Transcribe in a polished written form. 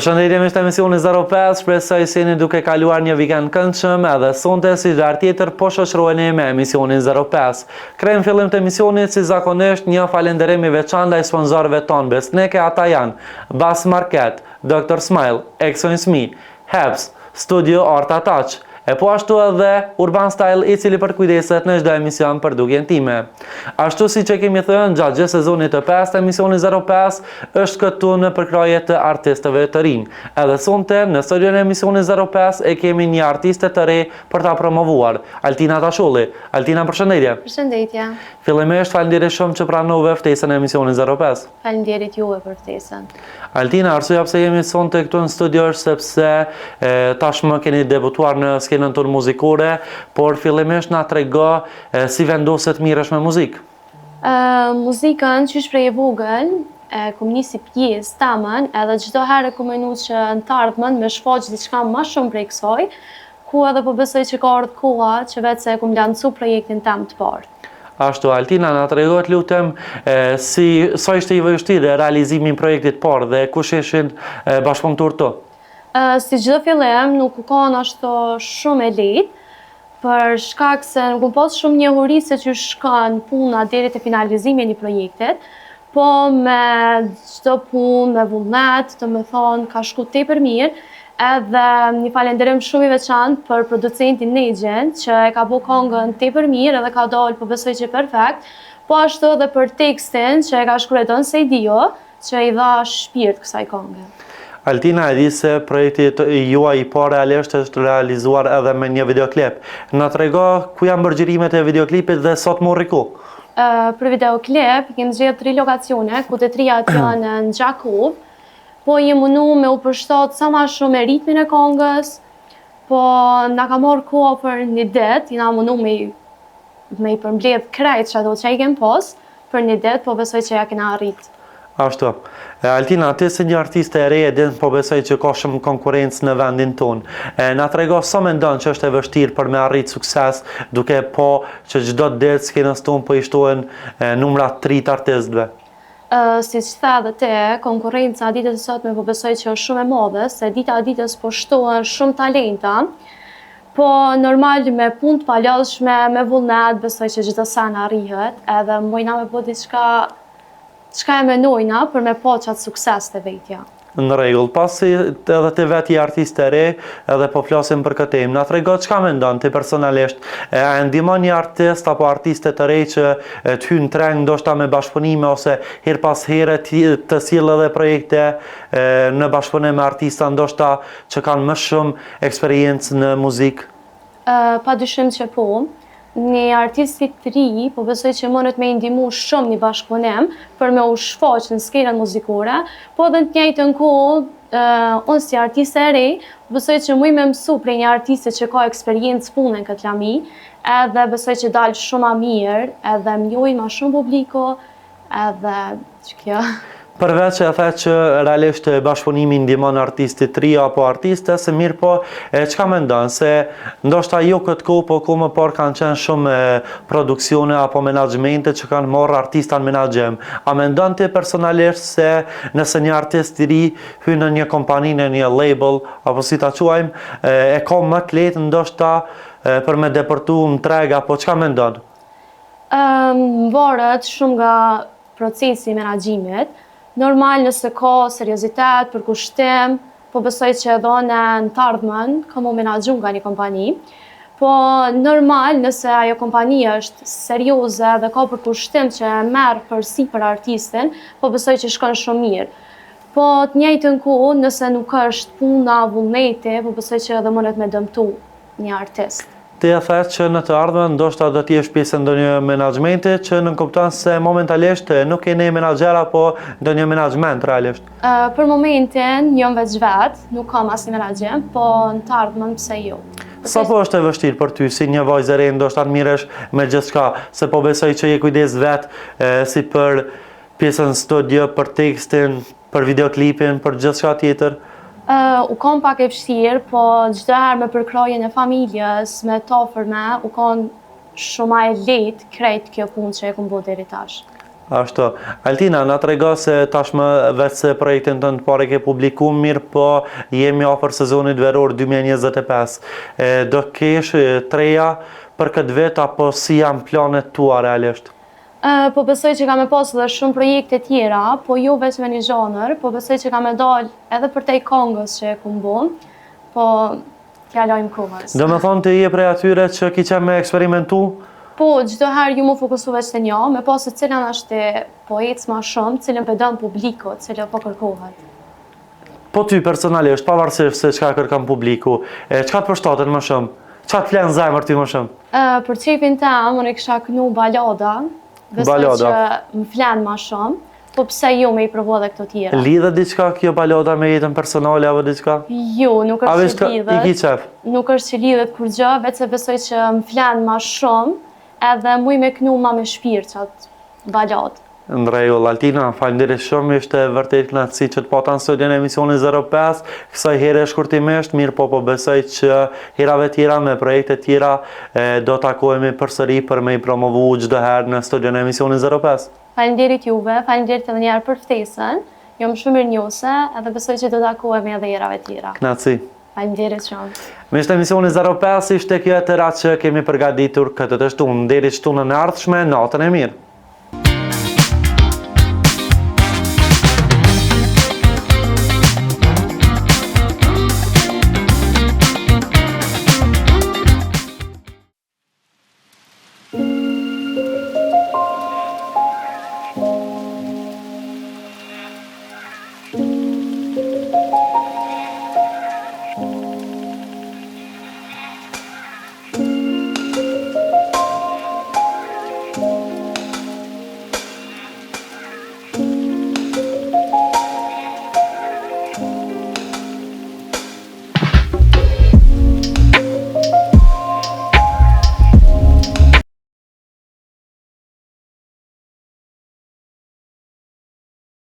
Përshëndetje miq të emisionit 05, shpresoj se jeni duke kaluar një vikend këndshëm edhe sonte si çdo herë tjetër po shoqëroheni me emisionin 05. Krejt në fillim të emisionit si zakonisht një falënderim i veçantë ndaj sponsorëve tonë besnike ata janë Bas Market, Dr. Smile, Exo Me, Heps, Studio Art Attach, e po ashtu edhe Urban Style i cili përkujdeset në çdo emision për dukjen time. Ashtu siç e kemi thënë gjatë gjithë sezonit të pestë, emisioni 05 është këtu në përkrahje të artistëve të rinj. Edhe sonte në studion e emisionit 05 e kemi një artiste të re për ta promovuar, Altina Tasholli. Altina, përshëndetje. Përshëndetje. Fillimisht faleminderit shumë që pranove ftesën e emisionit 05. Faleminderit juve për ftesën. Altina, arsyeja pse jemi sonte këtu në studio është sepse e, tashmë keni debutuar në skenën tonë muzikore, por fillimisht na trego e, si vendose të merresh me muzikë. E, muzikën qysh prej e vogël, e kom ni si pjesë temën, edhe çdo herë e kom menu që në të ardhmen me shfaq diçka ma shumë prej kësaj, ku edhe po besoj që ka ardhë koha që veç se e kom lancu projektin tem të parë. Ashtu, Altina, na trego të lutem si sa ishte i vështirë realizimi i projektit të parë dhe kush ishin bashkëpunëtorët tu? Si çdo fillim, nuk u kanë ashtu shumë e lehtë, për shkak se nuk kom pas shumë njohuri se qysh shkon puna deri te finalizimi i një projektit, po me çdo punë, me vullnet, domethonë, ka shku tepër mirë, edhe një falenderim shumë i veçantë për producentin Nexhin, që e ka bo kongën tepër mirë edhe ka dalë, po besoj që perfekt, po ashtu edhe për tekstin që e ka shkru Edon Sejdiu, që i dha shpirt kësaj konge. Altina, e di se projekti juaj i parë realisht është realizuar edhe me një videoklip. Na trego ku janë bërë xhirimet e videoklipit dhe sa të morri kohë? Për videoklip kemi zgjedhur tri lokacione, ku të tria janë në Gjakovë, po jemi munu me u përshtat sa ma shumë me ritmin e kongës, po na ka marrë kohë për një ditë, jena munu me me i përmbledh krejt qato që i kem pas për një ditë, po besoj që ja kena arrit. Ashtu. E, Altina, ti si një artiste e re e din, po besoj që ka shumë konkurrencë në vendin tonë. E, na trego sa mendon që është e vështirë për me arrit sukses, duke pa që çdo ditë skenës tonë po i shtohen numra të ri të artistëve. Siç the edhe ti, konkurrenca ditët e sotme po besoj që është shumë e madhe, se dita ditës po shtohen shumë talenta, po normal me punë të palodhshme, me vullnet, besoj që çdo sen arrihet, edhe mujna me bo diçka çka e menojna për me pa qatë sukses te vetja. Në rregull, pasi edhe ti vetë je artiste e re, edhe po flasim për këtë temë, na trego çka mendon ti personalisht, e a e ndihmon një artist apo artiste të re që të hyjë në treg ndoshta me bashkëpunime ose herë pas here të sjellë edhe projekte në bashkëpunim me artista ndoshta që kanë më shumë eksperiencë në muzikë? Pa dyshim që po. Një artisti të ri, po besoj që mundet me i ndihmu shumë një bashkëpunim për me u shfaq në skenën muzikore, po edhe në të njëjtën kohë, unë si artiste e re, po besoj që muj me mësu prej një artiste që ka eksperiencë pune në këtë lami, edhe besoj që dal shumë ma mirë, edhe më njohin ma shumë publiku, Edhe që kjo. Përveç e the që realisht bashkëpunimi ndihmon artistit të ri apo artistes, mirëpo e çka mendon se ndoshta jo këtë kohë, po kohë më parë kanë qenë shumë produksione apo menaxhmente që kanë marrë artista në menaxhim. A mendon ti personalisht se nëse një artist i ri hyn në një kompani, në një label apo si ta quajmë, e ka më të lehtë ndoshta për me depërtu në treg apo çka mendon? Varet shumë nga procesi i menaxhimit. Normal nëse ka seriozitet, përkushtim, po besoj që edhe unë në të ardhmen kam m'u menaxhu nga një kompani. Po normal nëse ajo kompani është serioze dhe ka përkushtim që e merr përsipër artistin, po besoj që shkon shumë mirë. Po të njëjtën kohë, nëse nuk është puna, vullneti, po besoj që edhe mundet me dëmtu një artist. Ti e the që në të ardhmen ndoshta do të jesh pjesë e ndonjë menaxhmenti, që nënkupton se momentalisht nuk ke një menaxher apo ndonjë menaxhment realisht. Për momentin jam veç vet, nuk kam asnjë menaxhim, po në të ardhmen pse jo. Sa po është e vështirë për ty si një vajzë e re ndoshta të merresh me gjithçka, se po besoj që je kujdes vet si për pjesën studio, për tekstin, Për videoklipin, për gjithçka tjetër? U kon pak e vështirë, po çdo herë me përkrahjen e familjes, me të afërme, u kon shumë ma e lehtë krejt kjo punë që e kom bo deri tash. Ashtu. Altina, na trego se tashmë veç se projektin tënd të parë e ke publiku, mirëpo jemi afër sezonit veror 2025. E, do kesh të reja për këtë vit apo si janë planet tua realisht? E, po besoj që ka me pas edhe shumë projekte tjera, po jo veç me një zhanër, po besoj që ka me dal edhe përtej kongës që e kum bo, po T'ja lajmë kohës. Do me thonë ti je prej atyre që ki qef me eksperimentu? Po, çdo herë jo m'u fokusu veç te një, me pa se cilën është po ecë ma shumë, cilën pe don publiku, cilën po kërkohet. Po ty personalisht, pavarësisht se çka kërkon publiku, e çka të përshtatet më shumë? Çka të flen zemër ty më shumë? Për qefin tem, unë e kisha knu balada, besoj që më flen ma shumë. Po pse jo me i provu edhe këto tjera? Lidhet diçka kjo balada me jetën personale apo diçka? Jo, nuk është që lidhet. I ki qef? Nuk është që lidhet kurgjë, veç se besoj që më flen ma shumë, edhe muj me knu ma me shpirt qatë baladë. Në rregull, Altina, faleminderit shumë, ishte vërtet kënaqësi që të pata në studion e emisionit 05, kësaj here shkurtimisht, mirëpo po besoj që herave tjera me projekte tjera do takohemi përsëri për me i promovu çdo herë në studion e emisionit 05. Faleminderit juve, faleminderit edhe një herë për ftesën. Jam shumë mirënjohëse edhe besoj që do takohemi edhe herave tjera. Kënaqësi. Faleminderit shumë. Miq të emisionit 05 ishte kjo e tëra që kemi përgatitur këtë të shtunë. Deri të shtunën e ardhshme, natën e mirë.